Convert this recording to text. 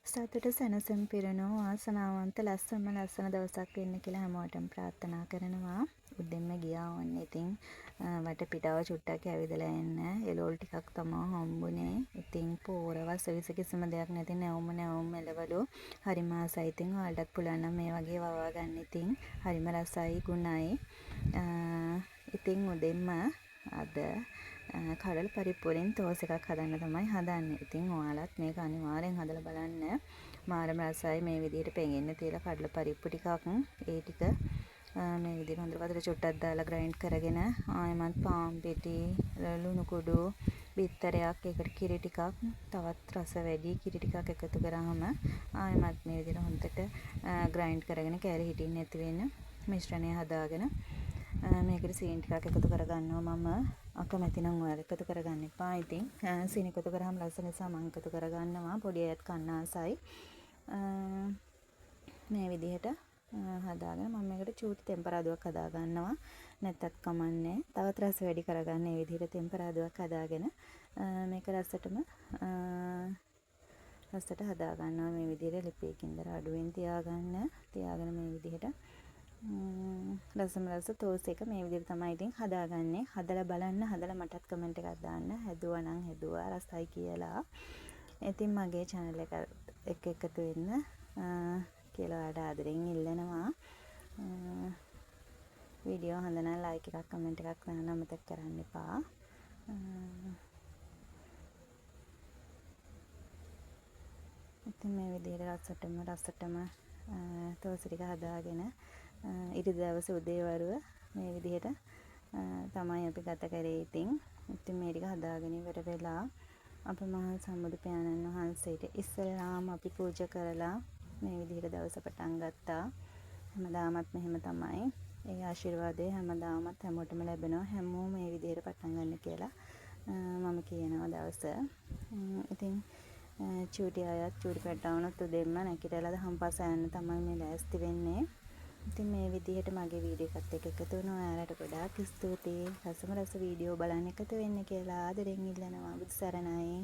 සතුට සැනසීම් පිරුණු වාසනාවන්ත ලස්සනම ලස්සන දවසක් වෙන්න කියලා හැමෝටම ප්‍රාර්ථනා කරනවා. උදෙන්ම ගියා ඔන්න ඉතින් වටපිටාව චුට්ටක් ඇවිදලා එන්න. එළවලු ටිකක් තමා හම්බුනේ. ඉතින් පෝර වස විස කිසිම දෙයක් නැති නැවුම නැවුම් එළවලු හරිම ආසයි. ඉතින් ඔයාලටත් පුළුවන් නම් මේ වගේ වවා ගන්න. ඉතින් හරිම රසයි ගුණයි. ඉතින් උදෙන්ම අද කඩල පරිප්පු වලින් තෝස් එකක් හදන්න තමයි හදන්නේ. ඉතින් ඔයාලත් මේක අනිවාර්යෙන් හදලා බලන්න. මාරම රසයි. මේ විදිහට පෙඟෙන්න තියලා කඩල පරිප්පු ටිකක් ඒ ටික මේ විදිහට හොඳට වතුර චුට්ටක් දාලා ග්‍රයින්ඩ් කරගෙන ආයෙමත් පාන් පිටි, ලුණු කුඩු, බිත්තරයක්, ඒකට කිරි ටිකක්, තවත් රස වැඩි කිරි ටිකක් එකතු කරාම ආයෙමත් මේ විදිහට හොඳට ග්‍රයින්ඩ් කරගෙන කෑලි හිටින්නේ නැති වෙන මිශ්‍රණය හදාගෙන මේකට සීනි ටිකක් එකතු කරගන්නවා මම. අකමැති නම් ඔයාලා එකතු කරගන්න එපා. ඉතින් සීනි එකතු කරාම රස නිසා මං එකතු කරගන්නවා. පොඩි අයත් කන්න ආසයි. මේ විදිහට හදාගෙන මම මේකට චූටි තෙම්පරාදුවක් හදාගන්නවා. නැත්තත් කමන්නේ. තවත් රස වැඩි කරගන්න මේ විදිහට තෙම්පරාදුවක් හදාගෙන මේක රසට හදාගන්නවා. මේ විදිහට ලිපේ කින්දර අඩුවෙන් තියාගන්න. තියාගෙන මේ විදිහට රසම රස තෝස් එක මේ විදිහට තමයි ඉතින් හදාගන්නේ. හදලා බලන්න, හදලා මටත් කමෙන්ට් එකක් දාන්න. හැදුවා නම් හැදුවා රසයි කියලා. ඉතින් මගේ channel එක එක්ක එකතු වෙන්න කියලා ඔයාලට ආදරෙන් ඉල්ලනවා. වීඩියෝ හොඳ නම් ලයික් එකක් කමෙන්ට් එකක් දාන්න අමතක කරන්න එපා. ඉතින් මේ විදිහට රසටම රසටම තෝස් ටික හදාගෙන ඉරිදා දවසේ උදේ වරුව මේ විදිහට තමයි අපි ගත කරේ. ඉතින් මේ ටික හදාගෙන ඉවර වෙලා අප මහා සම්බුදු පියාණන් වහන්සේට ඉස්සෙල්ලාම අපි පූජා කරලා මේ විදිහට දවස පටන් ගත්තා. හැමදාමත් මෙහෙම තමයි. ඒ ආශිර්වාදය හැමදාමත් හැමෝටම ලැබෙනවා. හැමෝම මේ විදිහට පටන් ගන්න කියලා මම කියනවා දවස. ඉතින් චූටි අයත් චූටි පැටවුනුත් උදෙන්ම නැගිටලා දහම් පාසල් යන්න තමයි මේ ලෑස්ති වෙන්නේ. ඉතින් මේ විදිහට මගේ වීඩියෝ එකත් එක්ක එකතු වුණ ඔයාලට ගොඩාක් ස්තුතියි. රසම රස වීඩියෝ බලන්න එකතු වෙන්න කියලා ආදරෙන් ඉල්ලනවා. බුදු සරණයි.